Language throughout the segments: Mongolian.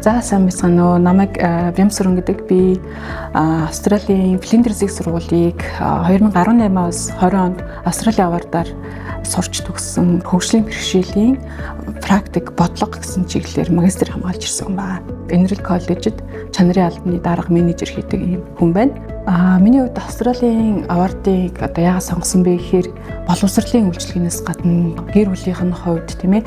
За, сайн байцгаана уу. Намайг Бямсүрэн гэдэг. Би Австралийн Флиндерс их сургуулийг 2018-аас 20 онд Австралийн авардаар сурч төгссөн, хөгжлийн бэрхшээлийн практик бодлого гэсэн чиглэлээр магистр хамгаалж ирсэн байна. Энэрэл коллежид чанарын албаны дарга, менежер хийдэг ийм хүн байна. Миний хувьд Австралийн авардыг одоо яагаад сонгосон бэ гэхээр боловсролын үйлчилгээнээс гадна гэр бүлийнх нь хувьд, тийм ээ,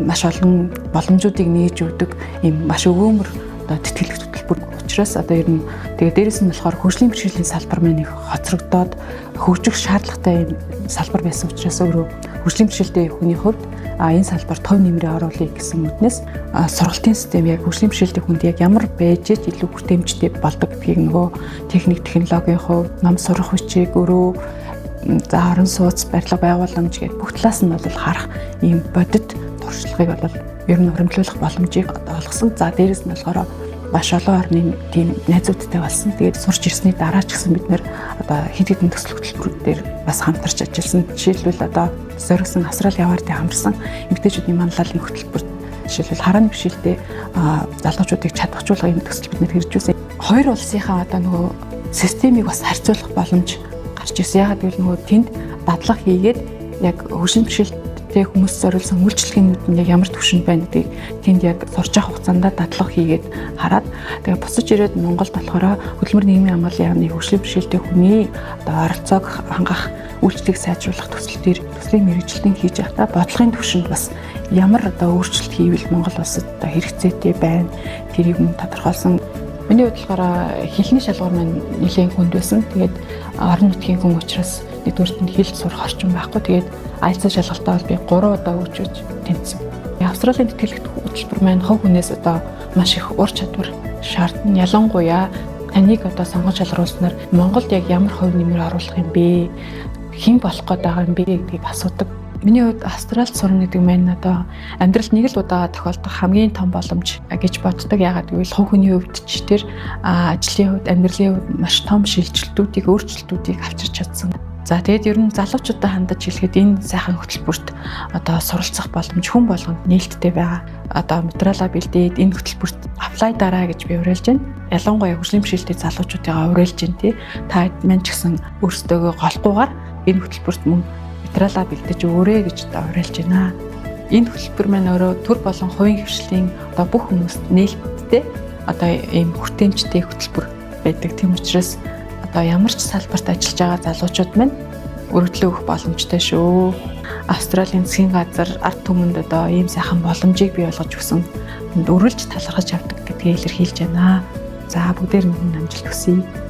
маш олон боломжуудыг нээж өгдөг ийм маш өгөөмөр одоо тэтгэлэг хөтөлбөр учраас одоо ер нь, тэгээ дээрэс нь болохоор хөгжлийн бэрхшээлийн салбар маань их хоцрогдоод хөгжих шаардлагатай юм салбар байсан учраас өөрөө хөгжлийн бэрхшээлтэй хүний хувьд энэ салбарт хувь нэмрээ оруулъя гэсэн үүднээс, сургалтын систем яг хөгжлийн бэрхшээлтэй хүнд яг ямар байж ич илүү хүртээмжтэй болдог гэдгийг нөгөө техник технологийн хувьд, ном сурах хүчийг өөрөө, за, орон сууц, барилга байгууламж гэх бүх талаас нь бол харах ийм бодит туршлагыг бол ер нь хуримтлуулах боломжийг олгосон. За, дээрэс нь болохоор маш олон орны тийм найзуудтай болсон. Тэгээд сурч ирсний дараа ч гэсэн бид нэр одоо хэд хэдэн төсөл хөтөлбөрүүд дээр бас хамтарч ажилласан. Жишээлбэл, одоо зоригсон Австралийн авардын хамарсан эмэгтэйчүүдийн манлайлалын хөтөлбөрт, жишээлбэл, харааны бэрхшээлтэй залуучуудыг чадваржуулах юм төсөл бид нэр хэрэгжүүлсэн. Хоёр улсынхаа одоо нөгөө системийг бас харьцуулах боломж гарч ирсэн. Яагаад гэвэл нөгөө тэнд дадлага хийгээд яг хөгжлийн бэрхшээлтэй хүмүүс зориулсан үйлчилгээнүүд нь яг ямар түвшинд байна гэдгийг тэнд яг сурч явах хугацаанд дадлага хийгээд хараад, тэгээ буцаж ирээд Монголд болохоор хөдөлмөр нийгмийн хамгааллын яамны хөгжлийн бэрхшээлтэй хүний одоо оролцоог хангах үйлчлэгийг сайжруулах төсөл дээр төслийн мэргэжилтэн хийж байхдаа бодлогын түвшинд бас ямар одоо өөрчлөлт хийвэл Монгол улсад одоо хэрэгцээтэй байна, тэрийг мөн тодорхойлсон. Миний хувьд болохоор хэлний шалгуур маань нэлээд хүнд байсан. Тэгээд орон нутгийн хүн учраас нэгдүгээрт нь хэл сурах орчин байхгүй. Тэгээд IELTS шалгалтаа бол би 3 удаа өгч тэнцсэн. Австралийн тэтгэлэгт хөтөлбөр маань хувь хүнээс одоо маш их ур чадвар шаардна. Ялангуяа таныг одоо сонгож шалгаруулснаар Монголд яг ямар хувь нэмэр оруулах юм бэ? Хэн болох гээд байгаа юм бэ гэдгийг асуудаг. Миний хувьд Австралид сурна гэдэг маань одоо амьдралд нэг л удаа тохиолдох хамгийн том боломж гэж боддог. Яагаад гэвэл хувь хүний хувьд ч тэр ажлын хувьд, амьдралын хувьд маш том шилжилтүүдийг, өөрчлөлтүүдийг авчирч чадсан. За, тэгээд ер нь залуучуудад хандаж хэлэхэд энэ сайхан хөтөлбөрт одоо суралцах боломж хүн болгонд нээлттэй байгаа. Одоо материалаа бэлдээд энэ хөтөлбөрт apply дараа гэж би уриалж байна. Ялангуяа хөгжлийн бэрхшээлтэй залуучуудыгаа уриалж байна, тий. Та маань ч гэсэн өөрсдөө голохгүйгээр энэ хөтөлбөрт мөн материалаа бэлдэж өгөөрэй гэж одоо уриалж байна. Энэ хөтөлбөр маань өөрөө төр болон хувийн хэвшлийн одоо бүх хүмүүст нээлттэй одоо ийм хүртээмжтэй хөтөлбөр байдаг. Тийм учраас одоо ямар ч салбарт ажиллаж байгаа залуучууд маань өргөдлөө өгөх боломжтой шүү. Австралийн засгийн газар ард түмэнд одоо ийм сайхан боломжийг бий болгож өгсөн. Өргөлж талархаж авдаг гэдгийг илэрхийлж байна. За, бүгдээр нь амжилт хүсье.